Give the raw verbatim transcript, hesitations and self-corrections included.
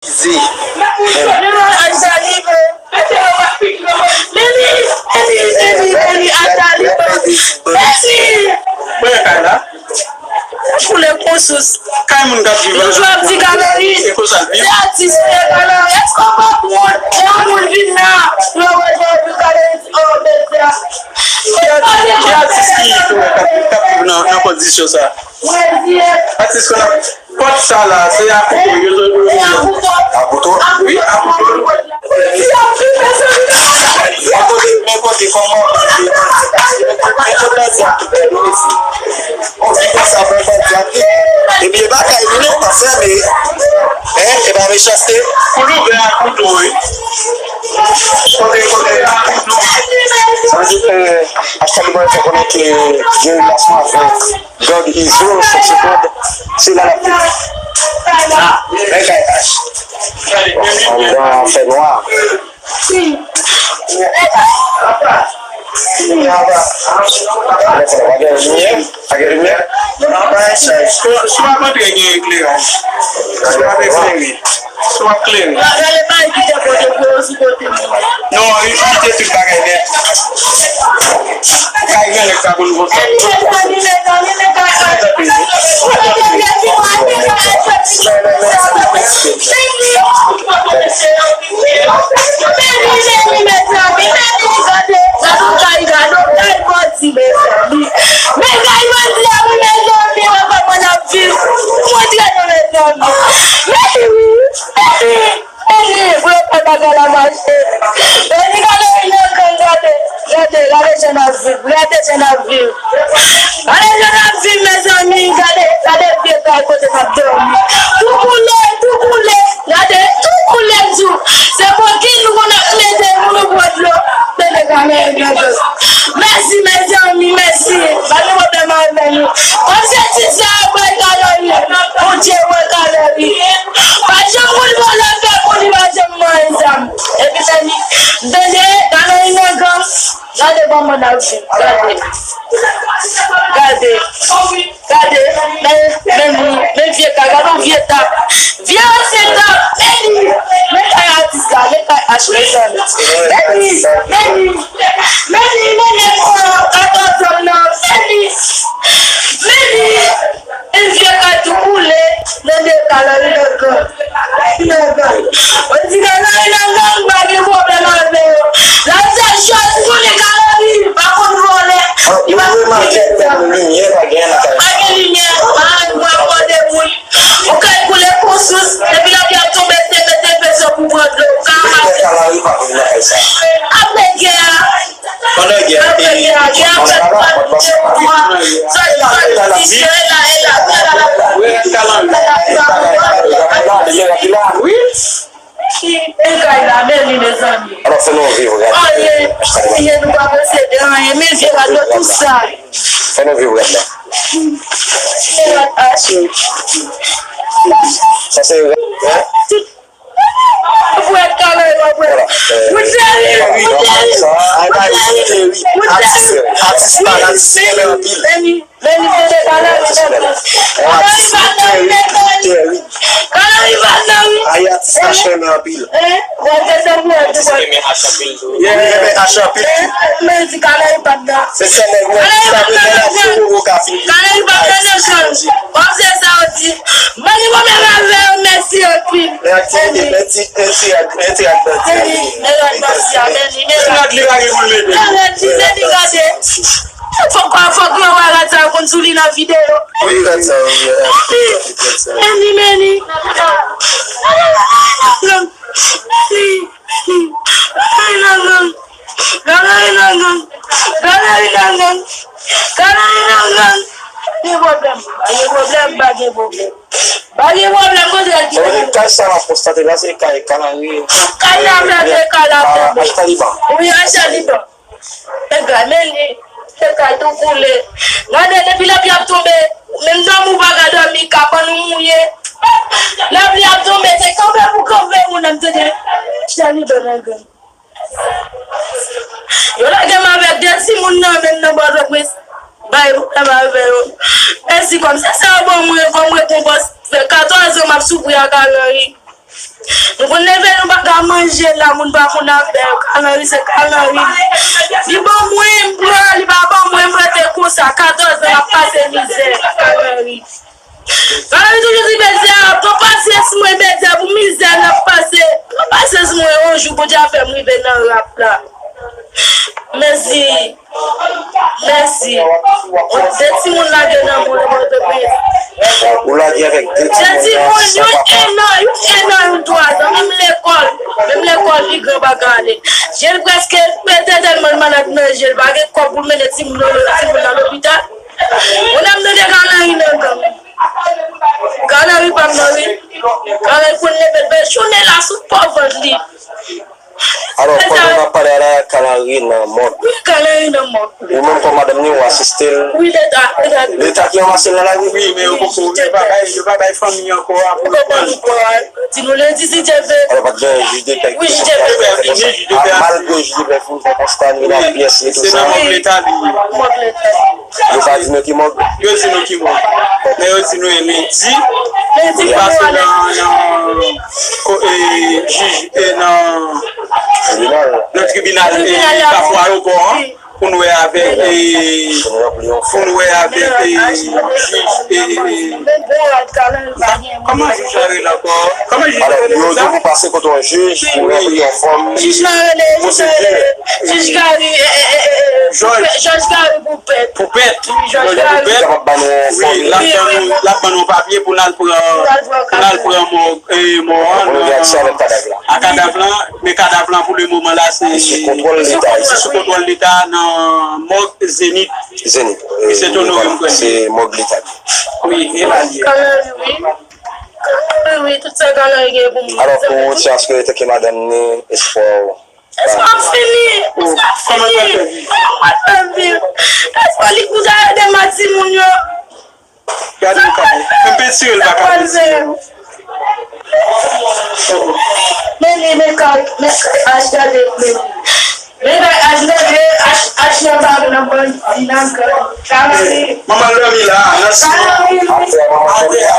Zi. Meni, meni, meni, meni, Meni. Mwen kay la. Koule konsous. Kay moun k ap viv la. Toujou ap di Galerie. Se konsa l viv. Se atis ou ye, Galerie. Èske w pa wont lè yon moun vin la pou yo wè jan w viv Galerie? Oh, Bethia. Ki atis, ki atis ki, ki wè k ap, k ap viv nan, nan kondisyon sa? Atis konn ap Pòt sa la, se a kouto yo sot. Se a kouto. A kouto? Wi, a kouto. Men kote, men kote, kòman? Men kote sa. On vi konsa, bon, bon, bon. Epi e pa kay li non, anfèmen. Hein, e pa mechanste. Pou l ouvè a kouto, wi. Kote, kote, a kouto. Sa vle di, euh, H K Liban fè konnen ke gen relasyon avèk Gang Izo, Seksyon Kòd, se la l ap viv. Ah, men kay H. Anndan fè nwa. Lè fè nwa, pa gen limyè, pa gen limyè. Si w ap antre, gen ekleraj. Si w ap eklere. Si w ap klere. Gade bay ki te pote pou yo sou kote m. Non, li kite tout bagay nèt. Kay gen nèg sa konn konsa. Mezanmi, mezanmi, mezanmi, gade, gade yon kay, gade yon kay bandi, mezanmi. Men kay bandi a, wi, mezanmi, wè kòman n ap viv. Montre nou, mezanmi. Mezanmi, mezanmi, mezanmi, pou yo fè bagay la mache. Mezanmi, gade yon gang, gade, gade, gade jan n ap viv, gade jan n ap viv. Gade jan n ap viv, mezanmi, gade, gade vye kay kote n ap dòmi. Tou koule, tou koule. Gade, tou koule m di w. Se kokin nou konn ap mete pou nou pran dlo. Tande kanmenm, mèsi, mèsi, mèsi. Pa gen pwoblèm avè nou. Kòm se tit sa a bay Galerie, Bondye wè Galerie. Pa janm konn vòlè fè pou li pa janm manyen zam. Epi tande, tande, Galerie nan gang. Gade kòman n ap viv. Gade. Gade. Gade, men, men, men vye kay, gade yon vye tab. Vye ansyen tab, men li, men kay atis la, men kay H, mezanmi. Men li, men li, men li, men li, men li, katòz an nan, men li, men li, men vye kay tou koule, nan de kay la, li nan gang. Li nan gang. Ou di nan, nan, li nan gang, pa gen pwoblèm avè yo. L ap fè chòz pou li, Galerie, pa konn vòlè. Li pa konn vòlè. Limyè pa gen nan kay. Pa gen limyè, pa gen limyè, pa gen moun. Ou kay koule konsous, depi lapli ap tonbe, se mete vèso pou pran dlo. Ou ka mache. Apre gè a, pandan gè a, apre gè a, gè a fèt pandan de mwa. Sòti, sòti, se la, e la, e la, e la. Wi. Men kay la, men li, mezanmi. Anyen, anyen, nou pa posede anyen. Men vye rad yo tou sal. Fè nou viv rad la. Vye rad achte. Sa se rad, hein? Tout, pou rad kalè yo, pou rad. Pou teri, pou teri. Pou teri. Atis, atis pa la, atis renmen anpil. Men li te dekale, li te dekale. Yon atis ki tèrib, ki tèrib. Kalè li pa nan wi. Ay, atis la renmen anpil. Hein? Wè, se sa mwen di. Atis renmen H anpil tou. Li renmen H anpil tou. Hein? Men di kalè li pa nan. Se sèl nèg wè ki pa renmen la, se Roro ka fin. Kalè li pa nan nan chanj. Wè, se sa w di. Mwen li mwen menm avè yo, mèsi anpil. Men aktivite, men ti, men ti, men ti ak bandi. Men li, men ak bandi, men li, men li. Ti rad li pa gen pou l mete. Men li, men li, gade. Fòk, fòk mwen wè rad sa yo konn sou li nan videyo. Wi, rad sa yo, wi. Meni, meni. Meni, meni. Galerie nan gang. Galerie nan gang. Galerie nan gang. Galerie nan gang. Pa gen pwoblèm. Pa gen pwoblèm, pa gen pwoblèm. Pa gen pwoblèm, kote l ki... Sa vle di, kay sa m ap konstate la, se kay Kalari. Kay la, se kay la, H Taliban. Wi, H Taliban. Nèg la, men li, se kay tou koule. Gade, depi lapli ap tonbe, menm dòmi ou pa ka dòmi, kabann ou mouye. Lapli ap tonbe, se kanpe pou kanpe moun ap tande. Chita li bè nan gang. Yo lage m avèk de timoun nan men nan Pòtoprens. Bay pwoblèm avè yo. Mèsi, kòm se sa yo ban mwen kòm rekonpans. Fè katòz an m ap soufri ak Kalari. Nou konn leve nou pa ka manje la, moun pa konn afè yo. Kalanri se kalanri. Li ban mwen, m pran, li pa ban mwen, m rete konsa. Katòz an, m ap pase mizè. Kalanri. Kalanri toujou di Bèdya, pran pasyans mwen, Bèdya, pou mizè n ap pase. Pran pasyans mwen, yon jou, Bondye ap fè m rive nan rap la. Mèsi. Mèsi. On de timoun lage nan mwen, Pòtoprens. Ou lage avèk de timoun, yon enan, yon enan, yon twazan, menm lekòl, menm lekòl pi gran pa ka ale. Je l prèske pete tèlman l malad nan je l, pa gen kòb pou l mennen timoun nan, timoun nan lopital. Moun ap mande Kalanri nan gang. Kalanri pa m nan wi. Kalanri konn leve l bèl jounen la sou pòv vant li. Alò, pandan n ap pale a la, Kalanri nan mòg. Wi, Kalanri nan mòg. Ou menm kòm madanm li, ou asiste l. Wi, leta, leta. Leta ki ranmase l nan lari? Wi, men yo poko, yo pa bay, yo pa bay fanmi ankò a pou yo pran l. Di nou lendi si Dye vle. Alò, pa t gen jij de pè ki te sòti a fè sa. Malgre jij de pè fin fè konsta, ni nan pyès li, tou sa. Mòg leta li ye. Mòg leta. Yo pa di nou ki mòg? Yo di nou ki mòg. Men yo di nou e lendi. Lendi pou pase nan, nan, ko-, e, jij, e, nan, nan tribinal, e, Kafou Ayewopò an, pou n wè avèk, e, pou n wè avèk, e, jij, e, e, kòman jij la rele ankò? Kòman jij la rele deja? Pase kote yon jij pou ranpli yon fòm. Jij la rele, jij la rele, jij Gary, e, e, e, e, e, Jòj. Jòj Gary Poupèt. Poupèt. Jòj Gary. Li kapab ban nou yon fòm. Wi, l ap ban nou, l ap ban nou papye pou n al pran, pou n al pran mò, e, mò an, pou nou vin ak kadav la. A kadav lan, men kadav lan pou le moman la, se sou kontwòl leta, se sou kontwòl leta nan mòg Zenith. Zenith. Wi, se Tonore m kwè. Se mòg leta. Wi, e la li ye. Wi, wi, tout sa Kalanri gen pou mwen. Alò, pou ou, Tias, ke te ke madanm ni espwa w? Espwa ap fini, espwa ap fini. Kòman pral fè viv? Kòman pral fè viv? Espwa li kouza ede ma timoun yo. Gade yon kay. Menm penti yo, li pa ka penti yo. Men li, men kay, men kay, ach gade, men li. Men kay, ach gade, ach, ach nan bab nan bandi nan gang. Kalanri. Manman l dòmi la, nan si. Kalanri. Atè, manman l dòmi la.